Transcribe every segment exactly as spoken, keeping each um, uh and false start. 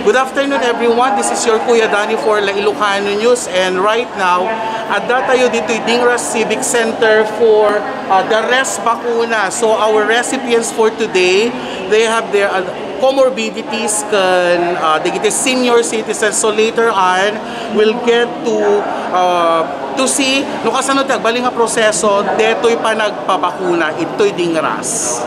Good afternoon, everyone. This is your Kuya Danny for La Ilocano News. And right now, adda tayo ditoy Dingras Civic Center for uh, the Res Bakuna. So our recipients for today, they have their uh, comorbidities ken uh, dagiti senior citizens. So later on, we'll get to uh, to see no kasano ti agbalin nga proseso detoy panagpabakuna itoy Dingras.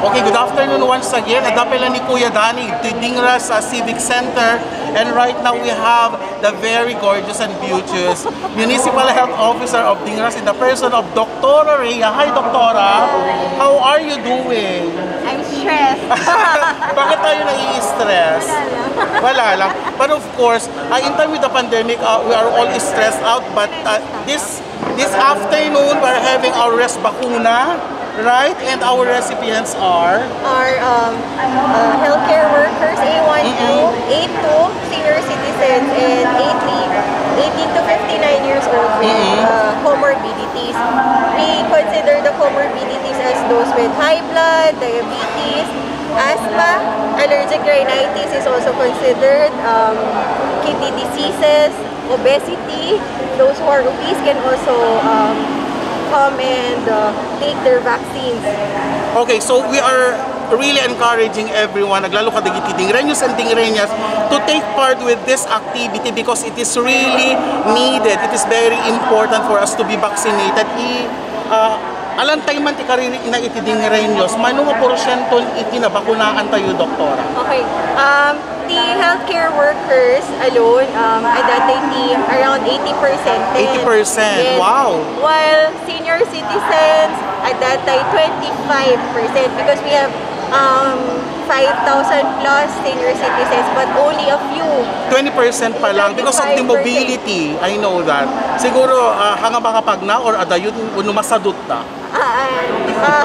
Okay, good afternoon once again. Adda pay la ni Kuya Danny itoy Dingras uh, Civic Center. And right now we have the very gorgeous and beauteous Municipal Health Officer of Dingras in the person of Doktora Rhea. Hi, Doktora! How are you doing? I'm stressed. Bakit tayo nai-stress? Wala lang. But of course, uh, in time with the pandemic, uh, we are all stressed out. But uh, this this afternoon, we're having our Res Bakuna, right? And our recipients are Our um, uh, healthcare workers, A one, A two, senior citizens, and eighty, eighteen to fifty-nine years old with uh, comorbidities. We consider the comorbidities as those with high blood, diabetes, asthma, allergic rhinitis is also considered, um, kidney diseases, obesity. Those who are obese can also um, come and uh, take their vaccines. Okay, so we are really encouraging everyone, aglalo kadagiti Dingreños and Dingreñas, to take part with this activity because it is really needed. It is very important for us to be vaccinated. I, uh, alantay man ti kariri na iti Dingreños, mano nga porsienton iti nabakunaan tayo, Doktora? Okay. Um, the healthcare workers alone, um, adda ti around eighty percent. Eighty percent. Wow. While senior citizens, adda ti twenty-five percent because we have um, five thousand plus senior citizens, but only a few. Twenty percent pa lang because of the mobility. I know that. Siguro, uh, hanga makapagna or adayon, no masadut ta. Ah, ah, ah,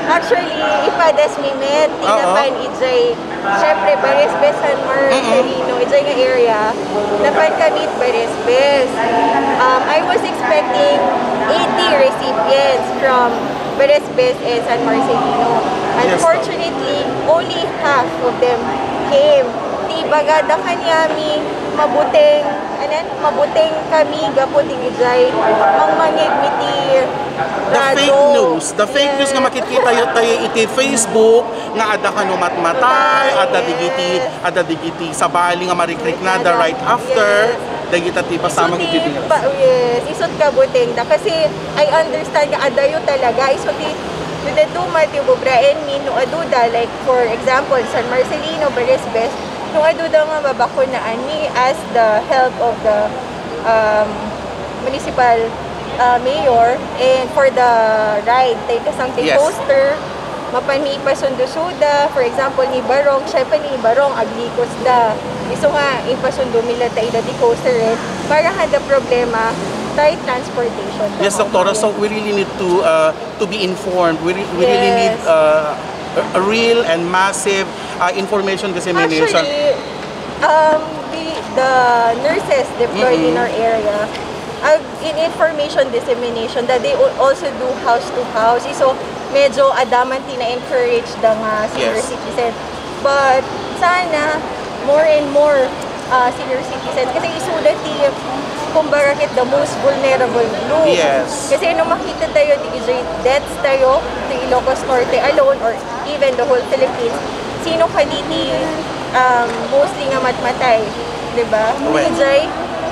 actually, ipadas mi met, ti napan ijay, syempre, Barisbes, San Marcelino, ijay nga area, napan kami Barisbes. Um, I was expecting eighty recipients from Barisbes and San Marcelino. Unfortunately, only half of them came. Ti ibagada kaniami, mabuteng, anan, mabuteng kami gapu ti ijay mangmangeg mi ti The fake news, the fake news nga makikita tayo iti Facebook nga adda kano matmatay, adda digiti, adda digiti sabali nga marikriknada right after dagita ti pasamak iti Dingras. Yes, isut kabuteng da kasi I understand nga adayo talaga. Isu ti, ti duma ti ubra and mi no aduda, like for example, San Marcelino, Barisbes, no aduda nga mabakunaan mi as the help of the um, municipal uh, mayor and for the ride, tayo kasang ti poster, mapan mi ipasundo suda, for example, ni Barong, syempre ni Barong, aglikos da. Isu nga, ipasundo mi la tayo da ti coaster eh, para handa problema, tayo transportation. Yes, Doktora. So we really need to uh, to be informed. We, re- we really need uh, a- a real and massive uh, information dissemination. Actually, um, the, the nurses deployed in our area, uh, in information dissemination, that they al- also do house to house. So, medyo adda man ti na-encourage da nga senior Yes. citizen. But, sana, more and more uh, senior citizens. Kasi isuda ti, kumbaga, ket the most vulnerable group. Yes. Kasi no makita tayo, ti ijay deaths tayo, ti Ilocos Norte alone, or even the whole Philippines, sino kadi ti um, mostly nga matmatay, di ba? Well. Ijay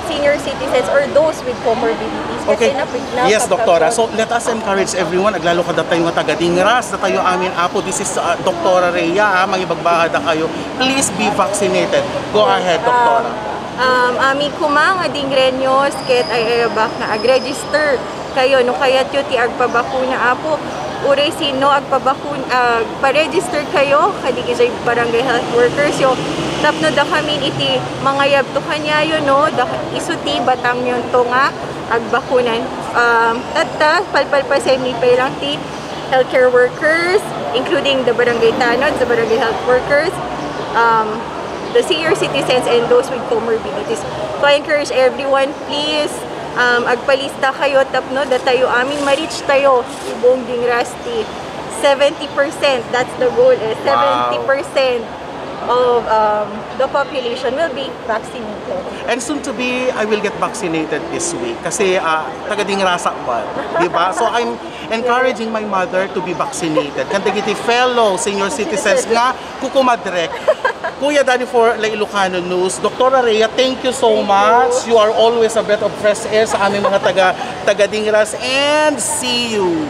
senior citizens or those with comorbidities. Kasi Okay. napigna, Yes, Doktora. pagkapag- So, let us encourage everyone. Aglalo kada tayo nga taga Dingras, datayo amin, Apo. This is uh, Doktora Rhea, ha? Mangibagbagada kayo. Please be vaccinated. Go ahead, Doktora. Um, amin kuma nga Dingreños, ket ay-ayabak nga ag-register kayo no kayatyo ti agpabakuna, Apo. Uray sino agpabakun-, agpa-register kayo, kadi ijay barangay health workers yo. Tapno dakamin iti mangayabto kaniayo, no, da, isu ti batangyon to nga agbakunan. Um, tatta, palpalpasen mi pay lang ti healthcare workers, including the barangay tanod, the barangay health workers, um, the senior citizens, and those with comorbidities. So I encourage everyone, please, um, agpalista kayo tapno datayo amin ma-reach tayo ti buong Dingras ti seventy percent. That's the goal, eh. Wow. Seventy percent. of um, the population will be vaccinated. And soon to be, I will get vaccinated this week kasi uh, taga Dingrasa man, di ba? So I'm encouraging my mother to be vaccinated. Kan dagiti fellow senior citizens nga kukumadrek. Kuya Danny for La Ilocano News. Doktora Rhea, thank you so much. You are always a breath of fresh air sa aming mga taga taga Dingras, and see you.